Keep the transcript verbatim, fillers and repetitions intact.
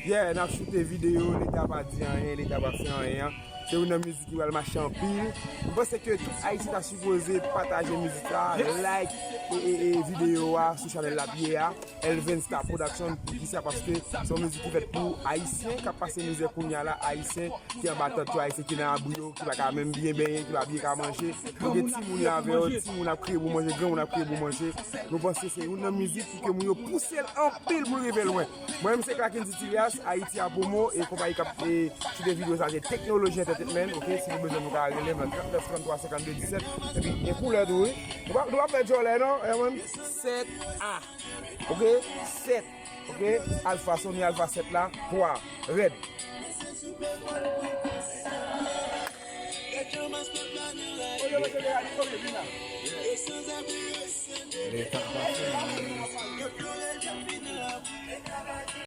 Yeah, n ap choute videyo, Leta pa di anyen, Leta pa fè anyen. Se youn nan mizik ki pral mache anpil. M panse ke tout Ayisyen ta sipoze pataje mizik la, like e, e, e videyo a sou chanèl la ap ye a, Elven Star Production. Poukisa? Paske se yon mizik ki fèt pou Ayisyen k ap pase mizè kounye a la, Ayisyen ki anba tant yo, Ayisyen ki nan abri yo, ki pa ka menm byen benyen, ki pa byen ka manje. Nou gen timoun yo avè yo, timoun ap kriye pou manje, granmoun ap kriye pou manje. Nou panse se youn nan mizik pou ke moun yo pouse l anpil pou l rive lwen. Mwen menm se Claquin Titilyas, Ayiti a Pwomo, e konpayi k ap, e, choute videyo sa se Teknoloji Entertainment, oke? Si nou bezwen nou ka rele m nan trannèf tranntwa senkannde disèt, epi gen koulè tou, wi. Nou pa, nou pa fè djòlè non, e mwen, sèt A, oke? Sèt, oke? Alpha, Sony Alpha sèt la, twa, rèd. Leta pa fè anyen.